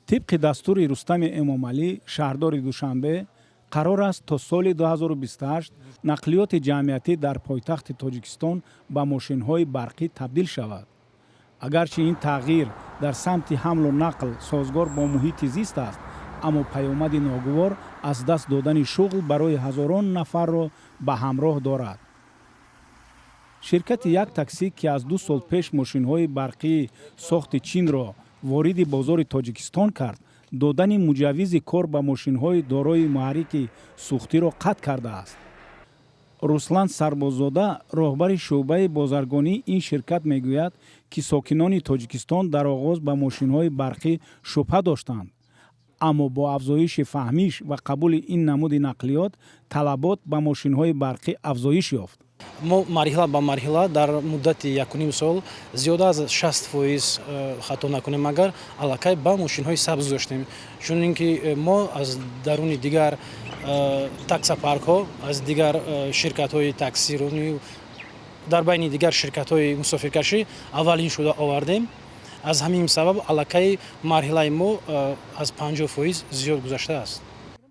Тибқи дастури Рустами Эмомалӣ, шаҳрдори Душанбе, қарор аст, то соли 2028 нақлиёти ҷамъиятӣ дар пойтахти Тоҷикистон ба мошинҳои барқӣ табдил шавад. Агарчи ин тағйир дар самти ҳамлу нақл созгор бо муҳити зист аст, аммо паёмади ногувор аз даст додани шуғл барои ҳазорон нафарро ба ҳамроҳ дорад. Ширкати Як Таксӣ, ки аз 2 сол пеш мошинҳои барқии сохти Чинро вориди бозори Тоҷикистон кард, додани муҷаввизи кор ба мошинҳои дорои муҳаррики сӯхтиро қатъ кардааст. Руслан Сарбоззода, роҳбари шӯъбаи бозаргонии ин ширкат, мегӯяд, ки сокинони Тоҷикистон дар оғоз ба мошинҳои барқӣ шубҳа доштанд, аммо бо афзоиши фаҳмиш ва қабули ин намуди нақлиёт талабот ба мошинҳои барқӣ афзоиш ёфт. Мо марҳила ба марҳила дар муддати 1,5 сол зиёда аз 60%, хато накунем агар, аллакай ба мошинҳои сабз доштем, чун ин ки мо аз даруни дигар таксопаркҳо, аз дигар ширкатҳои таксиронӣ, дар байни дигар ширкатҳои мусофиркашӣ аввалин шуда овардем. Аз ҳамин сабаб аллакай марҳилаи мо аз 50% зиёд гузаштааст.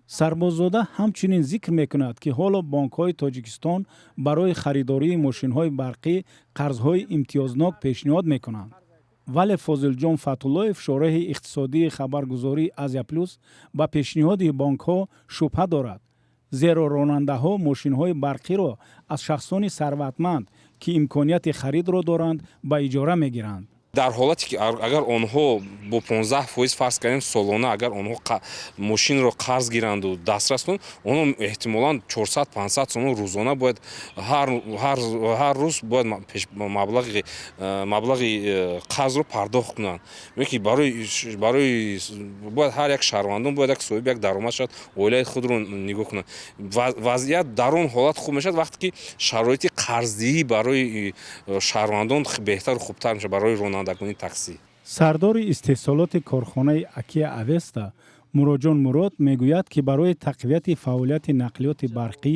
Сарбоззода ҳамчунин зикр мекунад, ки ҳоло бонкҳои Тоҷикистон барои харидории мошинҳои барқӣ қарзҳои имтиёзнок пешниҳод мекунанд. Вале Фозилҷон Фатуллоев, шореҳи иқтисодии хабаргузории «Азия Плюс», ба пешниҳоди бонкҳо шубҳа дорад, зеро ронандаҳо мошинҳои барқиро аз шахсони сарватманд, ки имконияти харидро доранд, ба иҷора мегиранд. Дар ҳолате ки агар онҳо бо 15%, фарз кардем, солона, агар онҳо мошинро қарз гиранду дастрас кунанд, онҳо эҳтимолан 400-500 сомон рӯзона бояд ҳар рӯз бояд маблағи қарзро пардохт кунанд. Ки барои бояд ҳар як шаҳрвандон бояд як соҳиби як даромад шавад, оилаи худро нигоҳ кунад. Вазъият дар он ҳолат хуб мешавад, вақте ки шароити қарздиҳӣ барои шаҳрвандон беҳтару хубтар мешавад барои ронандагони таксӣ. Сардори истеҳсолоти корхонаи Акия Авеста Муроҷон Мурод мегӯяд, ки барои тақвияти фаъолияти нақлиёти барқӣ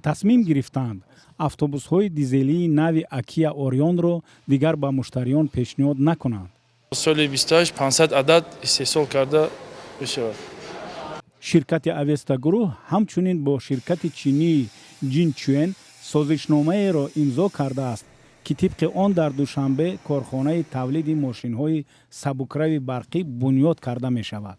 тасмим гирифтаанд автобусҳои дизелии нави Акия Орионро дигар ба муштариён пешниҳод накунанд. Соли 28 500 адад истеҳсол карда мешавад. Ширкати Авеста Гурӯҳ ҳамчунин бо ширкати чинии Ҷинчуэн созишномаеро имзо кардааст, ки тибқи он дар Душанбе корхонаи тавлиди мошинҳои сабукрави барқӣ бунёд карда мешавад.